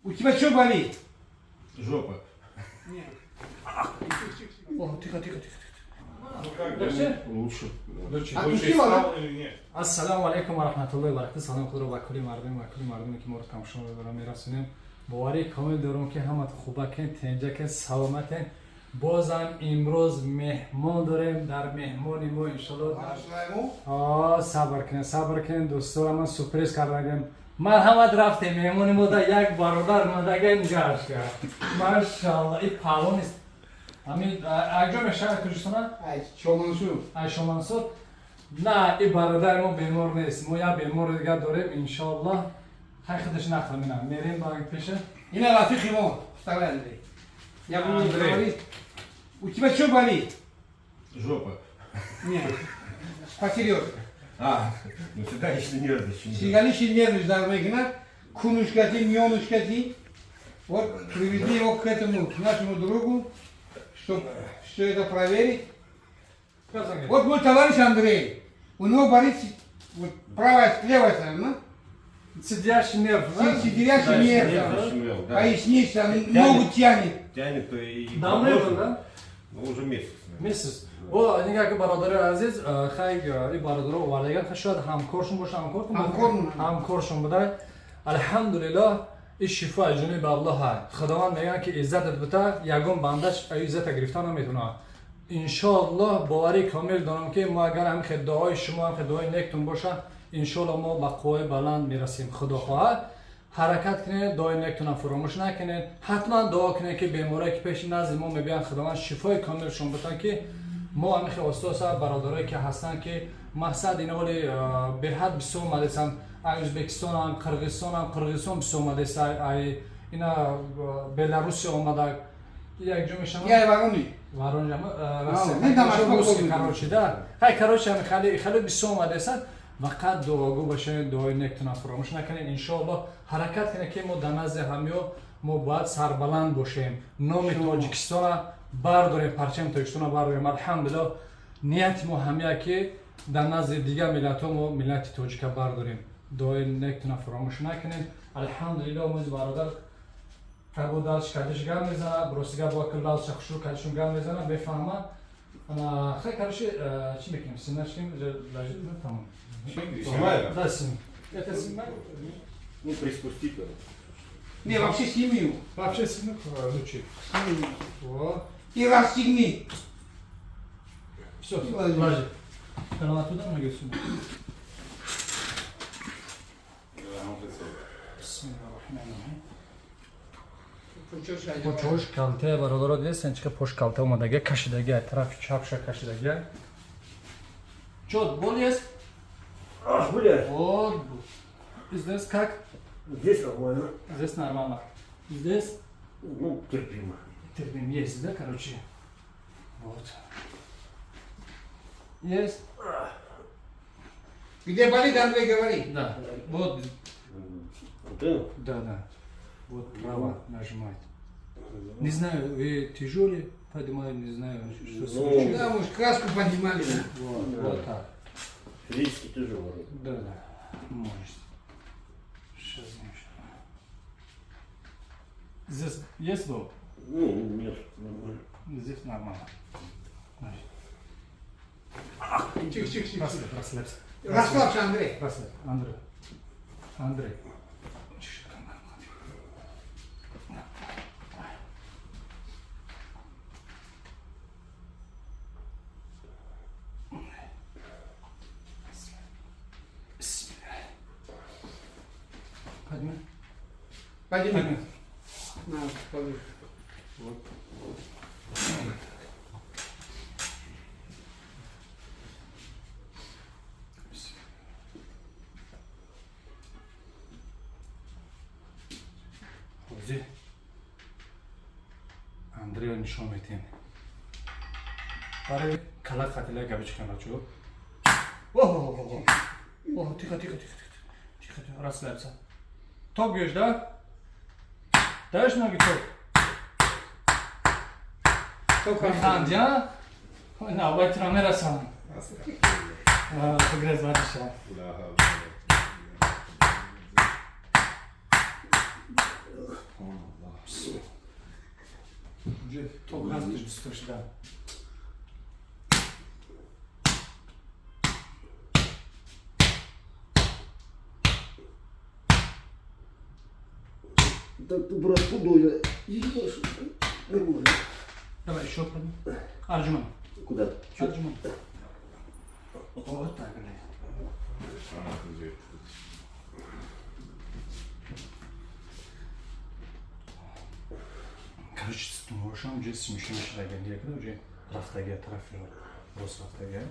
У тебя что болит? Жопа. О, тихо, тихо, тихо. Ну как, Легче? Лучше. Лучше. Отпустила, да? или нет? Ассалому алайкум ва раҳматуллоҳи ва баракатуҳ. Салом худро ба кулли мардум ва кулли мардуме, ки моро тамошо медоранд, мерасонем. Боварии комил дорам, ки ҳамат хубакен, тенҷакен, саломатен. Бозам имрӯз меҳмон дорем. Дар меҳмони мо, иншолло, дар О, сабр кунед, сабр кунед, дӯстора, ман сюрприз кардагем. Марҳамат, рафтем. Меҳмони мо да як бародар омадаген, нигаҳаш кард. Машаалло, и паҳлон нест. Ҳамин акҷо мешавад Тоҷикистона? Ай, Чомансур. Ай, Шомансур. На, и бародари мо бемор нест. Мо як бемори дигар дорем, иншоаллоҳ. Хай, худаш нақл менам. Мерем ба пеша. Ина рафиқи мо. Вставай, Андрей. Я буду Андрей. говорить. У тебя что болит? Жопа. Нет. Посерьезно. А, ну седалищный нерв зачем? Седалищный нерв дармегна, кунушкати, мёнушкати. Вот привезли его к этому, к нашему другу, чтобы все это проверить. Вот мой товарищ Андрей. У него болит вот правая, левая сторона. Сидящий нерв, да? Сидящий нерв. Нерв защемил, да. Поясница, Тянет. ногу тянет. Тянет и Давно положено. был, да? Ну, уже месяц, наверное. Месяц. О, нигоҳ ки, бародари азиз, хай, и бародаро овардаган, хай, шояд ҳамкоршон боша, ҳамкор Ҳамкор. ҳамкоршон буда. Алҳамдулиллоҳ, и шифо аз ҷониби Аллоҳ. Худованд мегӯяд, ки иззатат бита, ягон бандаш иззата гирифта наметавонад. Иншоаллоҳ, боварии комил дорам, ки мо агар ҳамин хел дуои шумо, ҳамин хел дуои нектун боша, иншоаллоҳ, мо ба қувваи баланд мерасем, худо хоҳад. Ҳаракат кунед, дуои нектунам фуромӯш накунед, ҳатман дуо кунед, ки беморое, ки пеши назди мо мебиёянд, Худованд шифои комилшон битад, ки мо ҳамин хел оста бародарое, ки ҳастанд, ки мақсад ин оли беҳад бисёр омадесанд, ай Ӯзбекистонам, Қирғизистонам, Қирғизистон бисёр омадест, ай ина Беларусия омада, якҷо мешаванд. Я Воронеж. Воронеж. Не, там Москва русский, был. Короче, да, хай, короче, ҳами хеле хеле бисёр омадесанд. Фақат дуогӯ бошед, дуои нектона фуромӯш накунед. Иншоаллоҳ, ҳаракат кунед, ки мо дар назди ҳамё мо бояд сарбаланд бошем, номи Тоҷикистона бардорем, парчами Тоҷикистона бардорем. Алҳамдулиллоҳ, нияти мо ҳамия, ки дар назди дигар миллатҳо мо миллати тоҷика бардорем. Дуои нектона фуромӯш накунед. Алҳамдулиллоҳ, мози бародар кабо далш кадиш гап мезанад, ростига бо ки лалша хушрӯ кадишон гап мезанад, мефаҳмад. Хай, короче, чӣ мекунем? Снимать кунем, ложить, тамом. Снимаю? Да, сними. Это снимай. Ну, приспустить надо. Не, вообще сними его. Вообще сними лучше. Сними. Вот. И расстегни. Все, Ложи. ложи. Голова туда, ноги сюда. Бисмиллоҳир-раҳмонир-раҳим. Почош калте, бародаро, дидестен, чӣ пош калте омадага, кашидага, тарафи чапша кашидага. Чё, боль есть? Ах, бля, Вот. Здесь как? Здесь нормально. Здесь нормально. Здесь? Ну, терпимо. Терпим, есть, да, короче? Вот. Есть? Где болит, Андрей, говори. Да. Вот. Вот это? Да. Вот право нажимать. Не знаю, вы тяжелый, поднимаю, не знаю, что Ну, случилось. Да, может, краску поднимали. Вот, вот так. Физически тяжело. Да. Можешь. Сейчас. Здесь есть боль? Ну, нет, нормально. Здесь нормально. Значит, Тихо, тихо, тихо. Расслабь, расслабься. Расслабься, Андрей. Расслабь. Андрей. Андрей. Чуть-чуть нормально. Бисмилля. Подними. Подними. Подними. На, положи. Вот. Ҳозир Андрео нишон метиҳем. Барои кала қатила габичкан, бачо. Оҳ, тихо, тихо, тихо, тихо, тихо, расслабься. Ток бьешь, да? Даешь ноги ток? Только Механди, а? Навбати ро мерасонам. Фигрез ватиша. Да. Уже ток ҳасташ бисёр шуда. Так, ты, брат, худой. Нормально. Давай еще подними. Арджуман. Куда? Чё? Арджуман. Вот так, блядь. Короче, стумошам уже смешно шаган. Я когда уже рафтага тарафи рост рафтага.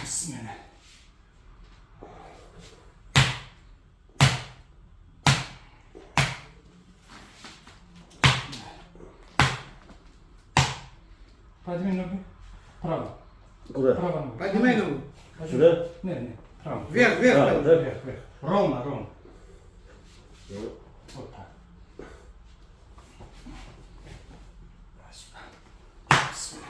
Бисмилла. Подними ногу. Право. Куда? Право ногу. Поднимай ногу. Сюда? Не, не, право. Вверх, вверх. А, поднимай. да? Вверх, вверх. Ровно, ровно. Вот так. Давай сюда. Бисмилла.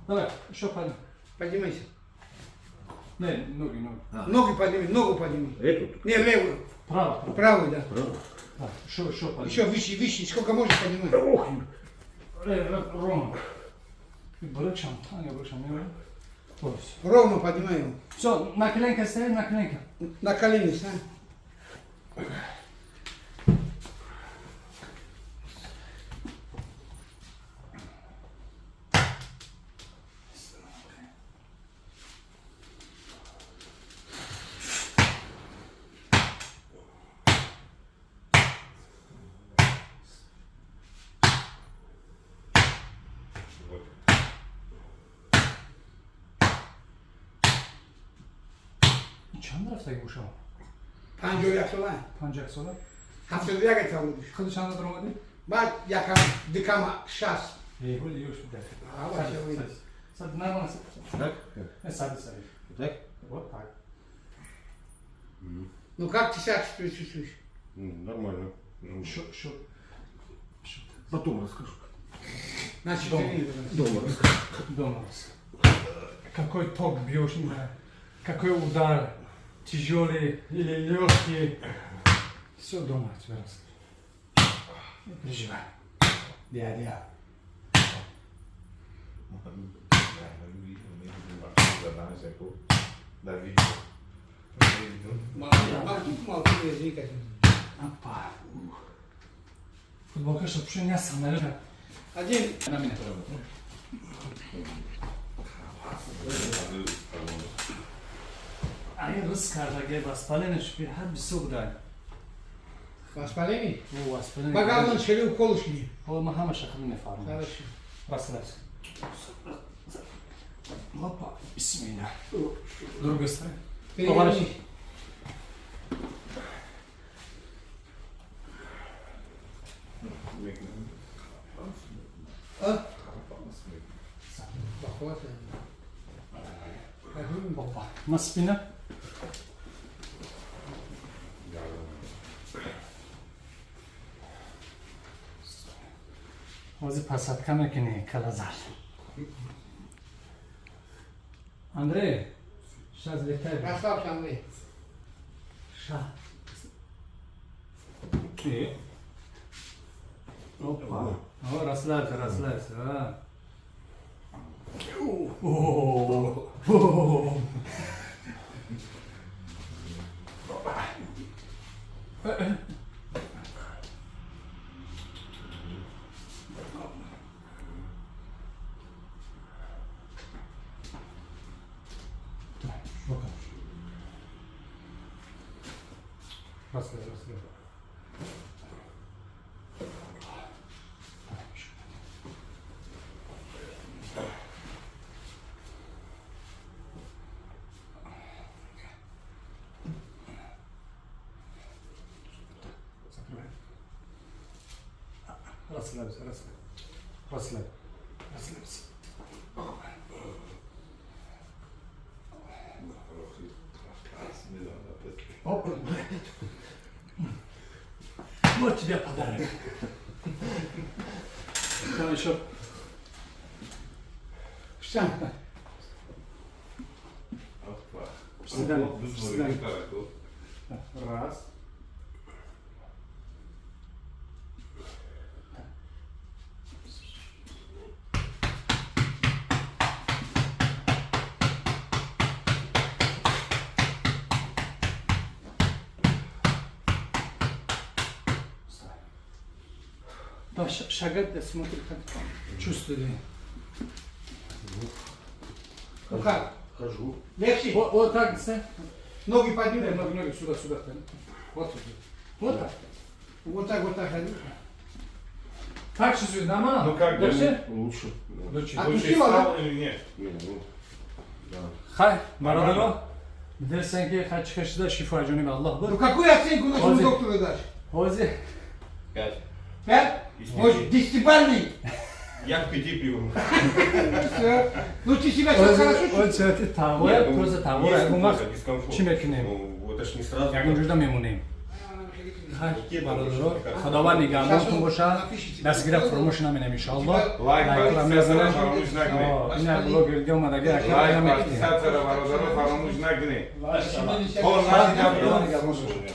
Давай, еще подними. Поднимайся. Не, ноги, ноги. Ноги подними, ногу подними. Эту? Не, левую. Право, право. Правую, да. Да, еще, еще подними. Еще выше, выше. Сколько можешь поднимай. Ох, Ровно. Брыкшам, Таня, брыкшам, не Вот. Ровно поднимай его. Все, на коленке стоит, на коленке. На колени стань. Чанд рафтаги бошам? 51 сола. 51 сола? 71 таваллуд. Худи чанд даромадӣ? Баъд якам, дикам 60. Эй, ҳоли ёш буда. А, вообще вы. Садись, нормально. Так? Садись, садись. Так? Вот так. Ну как ты себя чувствуешь? Нормально. Шо, шо. Потом расскажу. Значит, Дома. Дома расскажу. Дома. Какой ток бьешь, не знаю. Какой удар. Тяжелый или легкий. Все дома тебе расскажу. Не переживай. Дядя. Опа. Футболка, чтобы вообще не самолет. Один. На меня. Ай, русская, воспаление, шпирхат, бисок дай. Воспаление? О, воспаление. Багалон шерил колышни. О, махама шахру не фарм. Хорошо. Расслабься. Опа, бисмилля. Другой стороны. Переверни. А? Опа. На спина. Ози посадка мекунӣ калазар. Андрей, сейчас летай. Расслабься, Андрей. Ша. Опа. О, расслабься, расслабься. А. О, о. Расслабь, расслабь. Закрывай. Расслабься, расслабь. Расслабь. Расслабься. Оп. Вот тебе подарок. Там еще. Встань. Свидание. Свидание. Раз. Да, шагать, смотри, как чувствует. Ну как? Хожу. Легче? Вот, вот так, все. Ноги подними. Ноги, ноги сюда, сюда. Вот сюда. Вот так. Вот так, вот так ходи. Так чувствует, нормально? Ну как, Легче? Лучше. Да. Лучше. Отпустила, да? или нет? Не, ну, да. Хай, бародаро, дерсен ки хай чиқашида шифо ҷониби Аллоҳ Ну буд. какую оценку нашему Ози. доктору дашь? Ҳозир 5. 5? Может, 10-балльный? Я к 5 пью. Всё. Ну ты себя сейчас хорошо чувствуешь? ҳозир тавоя, тоза тавоя, ягон вақт чӣ мекунем? Ну, это ж не сразу. Ягон ҷурда мемонем. Хай, бародаро, Худованд нигаҳбонтон бошад. Дастгира фуромӯш наменем, иншоаллоҳ. Лайк, Лайкро подписаться, мезанем. фаромӯш накунед. Ина блогер ди омадаги, Лайк, ака намекунем. подписаться, бародаро, фаромӯш накунед.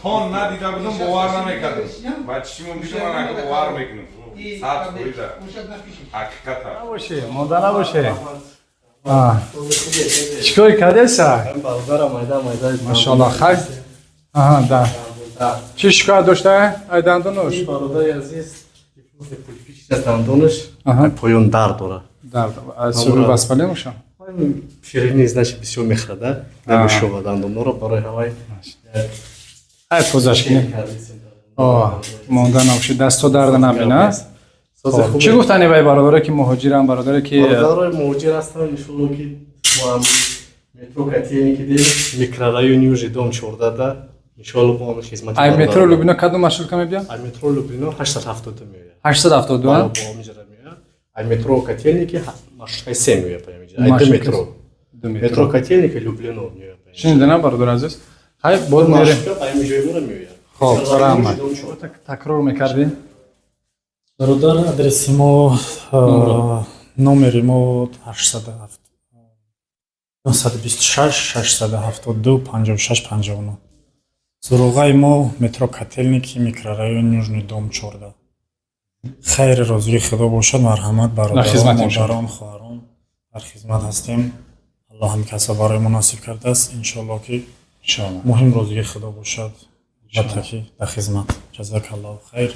То надида будам, бовар намекардам. Ба чишмам дидам, ман ака бовар мекунам. 100%. Вы сейчас напишите. Ҳақиқата. Набоши, монда набоши. Чикор кардеса? Бародарам майда майда. Машаллоҳ, хай. Аҳа, да. Чӣ шикоят дошта? Ай дандонуш? Ин бародари азиз аз дандонаш поён дард дорад. Дард. Аз сури воспаление мешавад? Ширини, значит, бисёр мехӯрад, намешова дандонҳоро барои ҳавай. Ай тозаш кунем. Монда набоши, дасто дарда набина. Чӣ гуфтани вай бародаре ки муҳоҷирам, бародаре ки бародарои муҳоҷир ҳастанд, иншолло ки мо ҳам метро Котельники де микрорайони Южный дом 14 да иншолло бо ҳам хизмати. Ай метро Люблино кадом маршрутка мебиям? Ай метро Люблино 872 меояд. 872? Бо ҳам иҷора меояд. Ай метро Котельники маршруткаи 3 меояд па ҳамиҷа. Ай ду метро. Метро Котельники Люблино меояд. Шунидана, бародар азиз? Хай, боз мерем. Маршрутка па ҳамиҷои мора меояд. Хоб, раҳмат. Такрор мекардӣ? Бародар, адреси мо, номери мо 807 926 672 56 59. Суроғаи мо метро Котельники, микрорайон Южный дом 14. Хайри розии Худо бошад, марҳамат, бародарон, модарон, хоҳарон, дар хизмат ҳастем. Аллоҳ ҳам касо барои мо насиб кардааст, иншоалло ки муҳим розии Худо бошад, албатта ки дар хизмат. Ҷазакаллоҳу хайр.